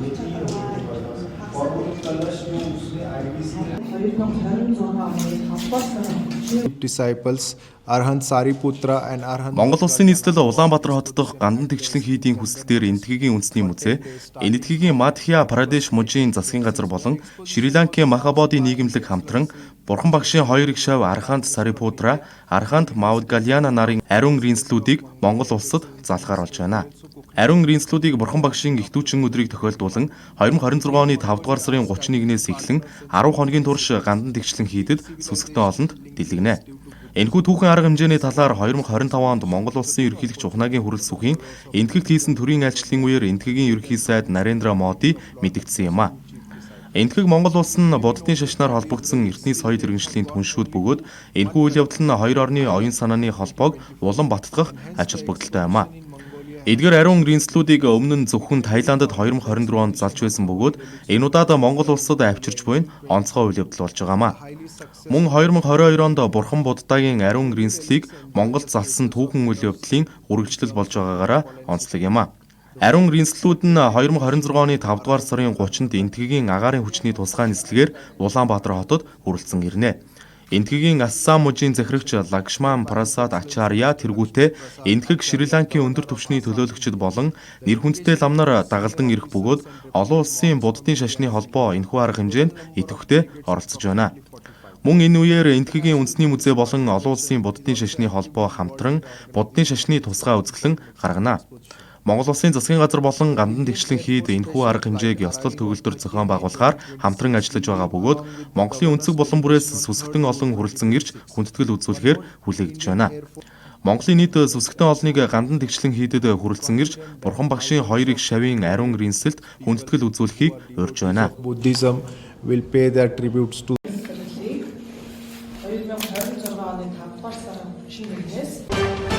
2026 оны 5 дугаар сарын Disciples Arhant Sariputra and Arhant Монгол улсын нийслэл Улаанбаатар хот дахь Гандан тэгшлэн хийдийн хүсэлтээр Энэтхэгийн үндэсний музей, Энэтхэгийн Мадхья Прадеш мужийн засгийн газар болон Шри Ланкийн Махабоди нийгэмлэг хамтран Бурхан багшийн хоёр эгш аав Архант Сарипутра, Архант Маудгаляна нарын ариун ринслүүдийг Монгол улсад залхаар болж байна. Ариун ринслүүдийг Бурхан багшийн эх дүүчин өдрийг тохиолдуулан 2026 оны 5 дугаар сарын 31-ээс эхлэн 10 хоногийн турш Гандан тэгшлэн хийдэд сүсэгтэн олонд дэлгэнэ. Энэхүү түүхэн арга хэмжээний талаар 2025 онд Монгол улсын ерөнхийлөгч Ухнаагийн хүрэлцүүхийн Энэтхэгт хийсэн төрийн айлчлалын үеэр Энэтхэгийн ерөнхий сайд Нарендра Моди мэдэгдсэн юм а. Энэтхэг Монгол улс нь буддын шашнаар холбогдсон эртний соёл иргэншлийн түншүүд бөгөөд энэхүү үйл явдал нь хоёр орны оюун санааны холбоог улам баттгах ач холбогдолтой юм а. Эдгээр ариун ринслүүдийг өмнө нь зөвхөн Таиландд 2024 онд залж байсан бөгөөд энэ удаад Монгол улсад авчирч буй нь онцгой үйл явдал болж байгаа юм а. Мөн 2022 онд Бурхан Буддагийн ариун ринслийг Монголд залсан түүхэн үйл явдлын үргэлжлэл болж байгаагаараа онцлог юм а. Ариун ринслүүд нь 2026 оны 5 дугаар сарын 30-нд Энэтхэгийн агаарын хүчний тусгай нислэгээр Улаанбаатар хотод хүрэлцэн ирнэ. Энэтхэгийн Ассам мужийн захирагч Лакшман Прасад Ачарья тэргүүтээ Энэтхэг Шри Ланкийн өндөр түвшний төлөөлөгчид болон нэр хүндтэй ламнаар дагалдан ирэх бөгөөд олон улсын буддын шашны холбоо энэхүү арга хэмжээнд идэвхтэй оролцож байна. Мөн энэ үеэр Энэтхэгийн үндэсний музей болон олон улсын буддын шашны холбоо хамтран буддын шашны тусгай үзэсгэлэн гаргана. Монгол улсын засгийн газар болон Гандан тэгшлэн хийд энэхүү арга хэмжээг ёслол төгөлдөр зохион байгуулахаар хамтран ажиллаж байгаа бөгөөд Монголын өнцөг булан бүрээс сүсэгтэн олон хүрэлцэн ирж хүндэтгэл үзүүлэхээр хүлээгдэж байна. Монголын нийт сүсэгтэн олныг Гандан тэгшлэн хийдэд хүрэлцэн ирж Бурхан багшийн хоёр эгш шавийн ариун ринсэлд хүндэтгэл үзүүлэхийг урьж байна. Buddhism will pay their tributes to 2026 оны 5 дугаар сарын 31-ээс